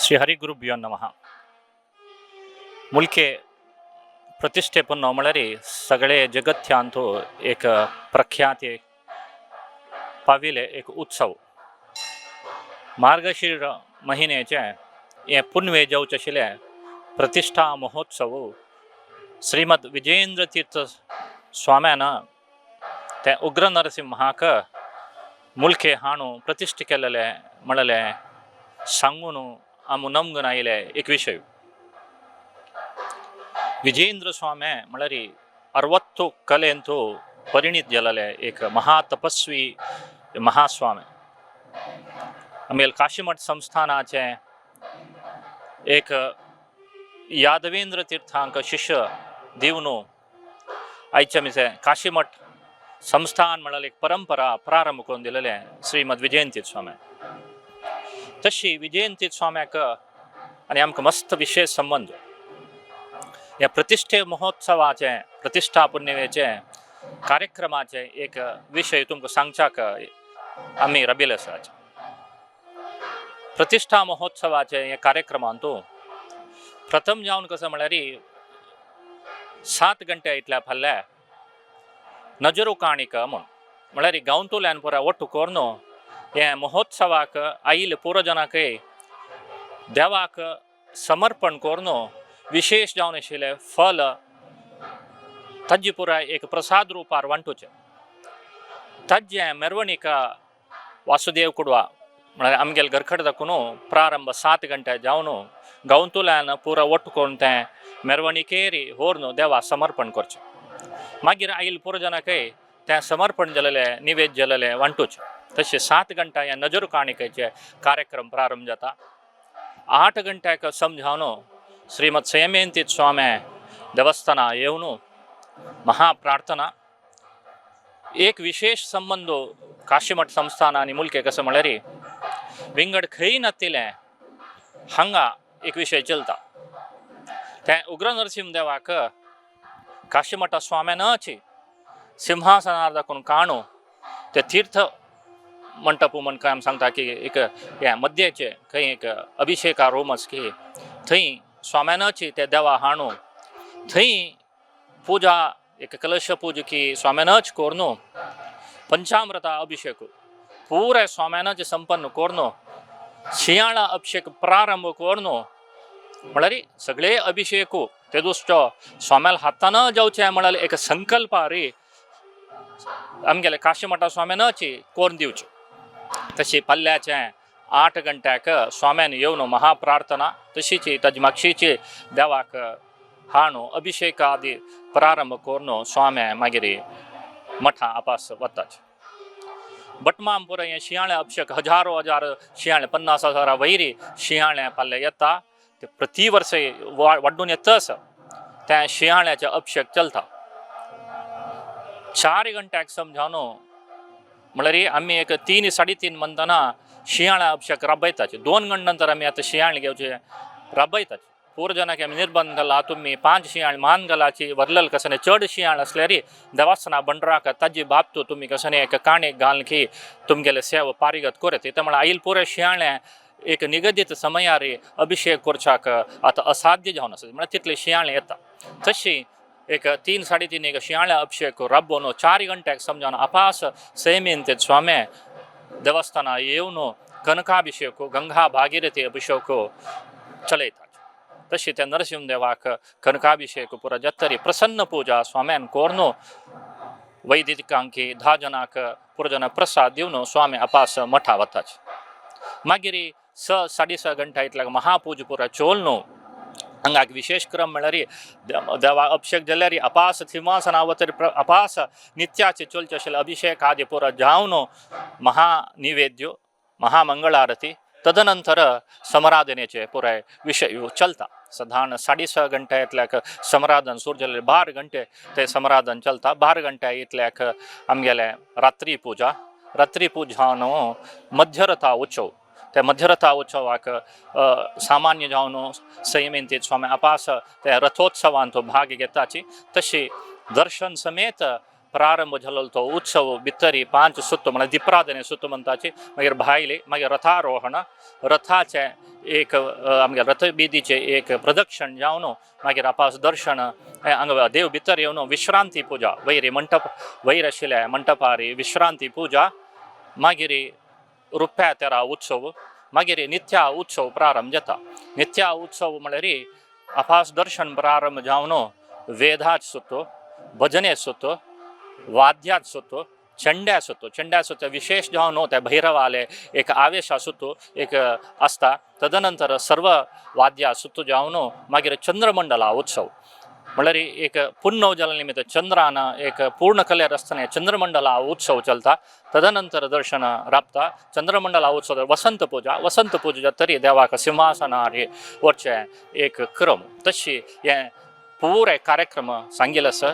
ಶ್ರೀ ಹರಿಗುರುಭ್ಯೋ ನಮಃ. मुलके प्रतिष्ठे पुन्नो म्हळ्यार सगळे जगत्यांत एक प्रख्यात पाविल्ले एक उत्सव. मार्गशीर महिन्याचे हे पुनवे जावचे आशिल्ले प्रतिष्ठा महोत्सव श्रीमद विजयेंद्र तीर्थ स्वाम्यान ते उग्र नरसिंहाक मुलके हाणू प्रतिष्ठा केलेले म्हणलेले सांगून आमी नमगून आयिल्ले एक विशय. विजयेंद्र स्वामी म्हळ्यार 60 कलेंतु परिणीत जालेले एक महातपस्वी महास्वामी. आमगेले काशीमठ संस्थानाचे एक यादवेंद्र तीर्थांक शिष्य दिवन आयचे आमचे काशीमठ संस्थान म्हळ्यार एक परंपरा प्रारंभ करून दिलेले श्रीमद विजयंती स्वामी. तशी विजयंती स्वाम्याक आनी आमकां मस्त विशेष संबंद. ह्या प्रतिष्ठे महोत्सवाचे, प्रतिष्ठा पुण्यवेचे कार्यक्रमाचे एक विशय तुमकां सांगच्याक आमी रबील आसात. प्रतिष्ठा महोत्सवाचे हे कार्यक्रमांतू प्रथम जावन कसं म्हळ्यार 7 गंटे इतल्या फाल्यां नजरू काणिक म्हूण, म्हळ्यार गांवतुल्यान पुरा ಒಟ್ಟು करून हे महोत्सवाक आयिल्ले पुरोजनाकय देवाक समर्पण करून विशेष जावन आशिल्ले फल ताजी पुराय एक प्रसाद रुपार वांटूचें. ताजें मेरवणिका वासुदेव कुडवा म्हळ्यार आमगेले घरकड दाखून प्रारंभ 7 गंटे जावन गांवतुल्यान पुरो ಒಟ್ಟು करून तें मेरवणिकेरी व्हरून देवा समर्पण करचें. मागीर आयिल्ले पुरोजनाकय तें समर्पण जालेलें निवेद्य जालेलें वांटूचें. तशें 7 गंटा ह्या नजर काणिकेचे कार्यक्रम प्रारंभ जाता. 8 गंट्याक समजावन श्रीमद संयमेंतीत स्वामी देवस्थाना येवन महाप्रार्थना. एक विशेष संबंद काशीमठ संस्थान आनी मुलके कसं म्हळ्यार विंगड खंय नातिल्लें हांगा एक विशय चलता. तें उग्र नरसिंह देवाक काशीमठा स्वाम्यानच सिंहासनार दाखोवन काणू ते तीर्थ मंटप म्हण काय आमी सांगता की एक हें मध्येचे खंय एक अभिषेका रूम आसा की थंय स्वाम्यानच ते देवा हाणू थंय पुजा एक कलश पूजा की स्वाम्यानच करून पंचामृता अभिषेक पुराय स्वाम्यानच संपन्न करून शियाळा अभिषेक प्रारंभ करून, म्हळ्यार सगळे अभिषेक ते दुसरो स्वाम्याल हातान जावचें म्हळ्यार एक संकल्प रे आमगेले काशीमठा स्वाम्यानच करून दिवचें. तशी पल्ल्याचें 8 गंट्याक स्वाम्यान येवन महाप्रार्थना तशीच ताजी मागशीची देवाक हाणू अभिषेक आदी प्रारंभ करून स्वाम्या मागीर मठा आपास वताच. भटमाम पुराय हें शियाळे अभिषेक हजारो हजार शियाळे, 50,000 वयरी शियाळे फाल्यां येता. ते प्रति वर्स वाडून येतच त्या शियाळ्याचे अभिषेक चलता. 4 गंट्याक समजावन म्हळ्यार आमी एक 3 3.5 म्हणटना शियाळा अभिषेक राबयताचे. 2 गंटे नंतर आमी आतां शियाळ घेवचे राबयताचे. पूर जनाक आमी निर्बंध घाला, तुमी 5 शियाळ मान घालाची वरलल कसं चड शियाळ असल्यार देवासना बंडराक ताजी बाबतू तुमी कसं एक काणेक घाल की तुमगेले सेवा पारिगत करत. ते म्हळ्यार आयल पुरे शियाळे एक निगदीत समयार अभिषेक करच्याक आतां असाध्य जावन आसा, म्हळ्यार तितले शियाळे येता. तशी एक 3 3.5 एक शियाळे अभिषेक राबोवन 4 गंट्याक समजावन अपास सैमीन ते स्वामे देवस्थाना येवन कनकाभिषेक, गंगा भागीरथी अभिषेक चलयतात. तशी त्या नरसिंहदेवाक कनकाभिषेक पुरा जातरी प्रसन्न पूजा स्वाम्यान करून वैदिकांकी 10 जणांक पुरजन प्रसाद दिवन स्वामी अपास मठा वताच. मागीर 6 6.5 घंटा इतल्याक महापूज पुरा चोलनो. हांगा विशेष क्रम म्हळ्यार देवा अभिषेक जाल्यार अपास सिंहासना वतरी अपास नित्याचे चोलचे आशिल्ले अभिषेक आदी पुरा जावन महानिवेद्य, महामंगळारती, तदनंतर समराधनेचे पुराय विशय चलता. साधारण 6.5 घंटे इतल्याक समराधन सुरू जालें, 12 घंटे ते समराधन चलता. 12 घंटे इतल्याक आमगेले रात्री पूजा. रात्री पूजा न्हू मध्यरथा उत्सव. त्या मध्यरथा उत्सवाक सामान्य जावन संयमीन स्वामी अपास त्या रथोत्सवान तो भाग घेताची. तशी दर्शन समेत प्रारंभ जालो तो उत्सव भितरी 5 सुत्तो म्हळ्यार दिपराधने सुत्तो म्हणटाची, मागीर भायले, मागीर रथारोहण, रथाचें एक आमगे रथबिदीचें एक प्रदक्षिण जावन मागीर आपास दर्शन हांगा देव भितर येवन विश्रांती पुजा वयरी मंटप वयर आशिल्ल्या मंटपार विश्रांती पुजा, मागीर रुप्या तेरा उत्सव, मागीर नित्या उत्सव प्रारंभ जाता. नित्या उत्सव म्हळ्यार आपास दर्शन प्रारंभ जावन वेदाच सुत्तो, भजने सुत्तो, वाद्याच सुत्तो, चेंड्या सुत्तो. चेंड्या सुत्तो विशेष जावन त्या भैरवाले एक आवेश आसतो एक आसता. तदनंतर सर्व वाद्या सुत्तो जावन मागीर चंद्रमंडला उत्सव म्हळ्यार एक पुण्णव जाल्ले निमित्त चंद्रान एक पूर्ण कलेर आसतना चंद्रमंडला उत्सव चलता. तदनंतर दर्शन राबता. चंद्रमंडला उत्सव वसंत पुजा, वसंत पुजा जातरी देवाक सिंहासनार वचचें एक क्रम. तशी हें पुराय कार्यक्रम सांगिल्लो आसा.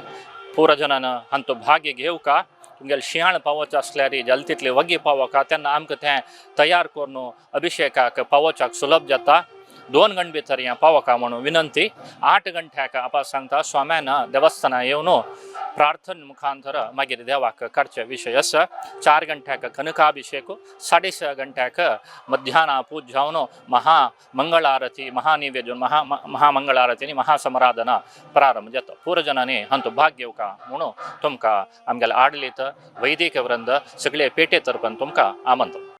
पुरा जनान हांचो भाग्य घेवका. तुमगेले शियाळ पावोवचें आसल्यार जाल तितले वगी पावोवका तेन्ना आमकां तें तयार करून अभिशेकाक पावोवच्याक सुलभ जाता. 2 गंटे भितर हें पावोवका म्हणून विनंती. 8 गंट्याक आपा सांगता स्वाम्यान देवस्थाना येवन प्रार्थना मुखांतर मागीर देवाक काडचे विशय आसा. 4 गंट्याक कनकाभिशेक, 6.5 गंट्याक मध्यान्ह पूज जावन महामंगळारती, महानिवेदन, महामंगळारती आनी महासमराधना प्रारंभ जाता. पुरो जनांनी हांचो भाग घेवका म्हणून तुमकां आमगेले आडलीत वैदिक वृंद सगळे पेटे तर्फान तुमकां आमंत्रण.